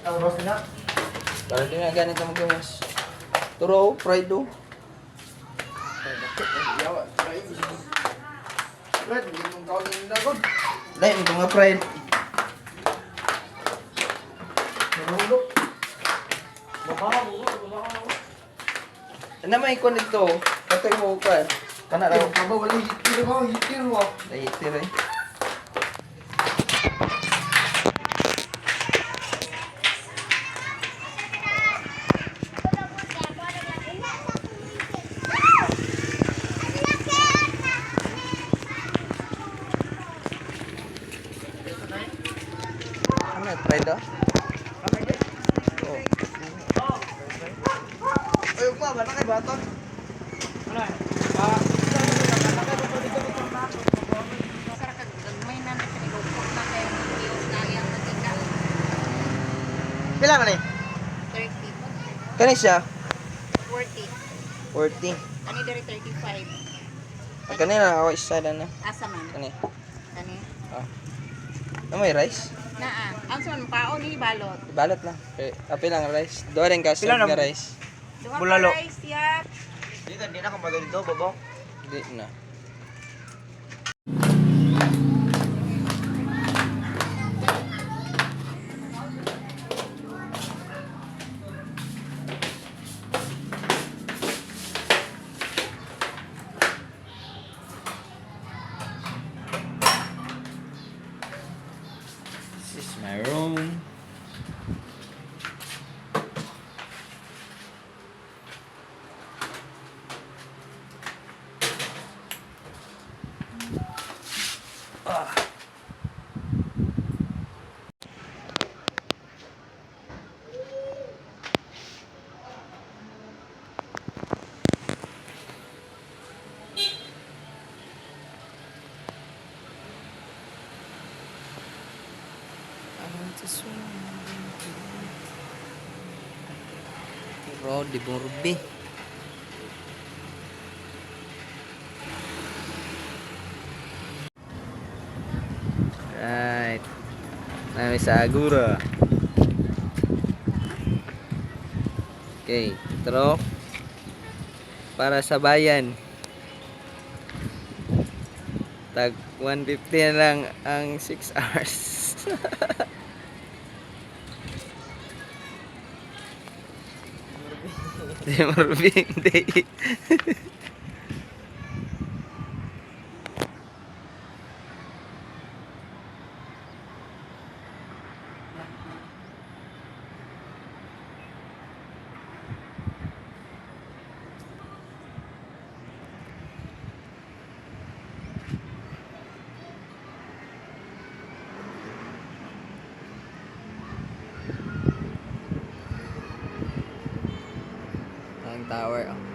Ang roast na. Para di na ganit na magawas. Turo, pride do. Fred, hindi mong kaon na god. Dahil mo nga pride. Nahulog. Mabaho, mabaho. Ano may ikon dito? Patay mo ka. Kana raw. Aba, wala hitir mo, hitir mo. Dahil tira eh. Ano na, pride ah? Oh. Ay, ugma ba na kay baton? Sara kag gagmay na na kanigupok na kayo ng kiosk na iyang natika. Pila man eh? 30. Kani siya? 40. 40. Kani diri 35. Ay, kani na ako isa na na. Asa man? Kani. Kani. Ah. Ano may rice? Naa. Ang sa man paon ni balot. Balot na. Eh, apil ang rice. Doon rin ka Pila na- nga rice. Duha ka Bulalo. rice ya. Dito, hindi na kumbaga dito, babo. Di na. This is my room. Rodi Borbi. Right. Nami sa Agura. Okay, tro. Para sa bayan. Tag 150 na lang ang 6 hours. Di Morbi, hindi. Ang tower, oh.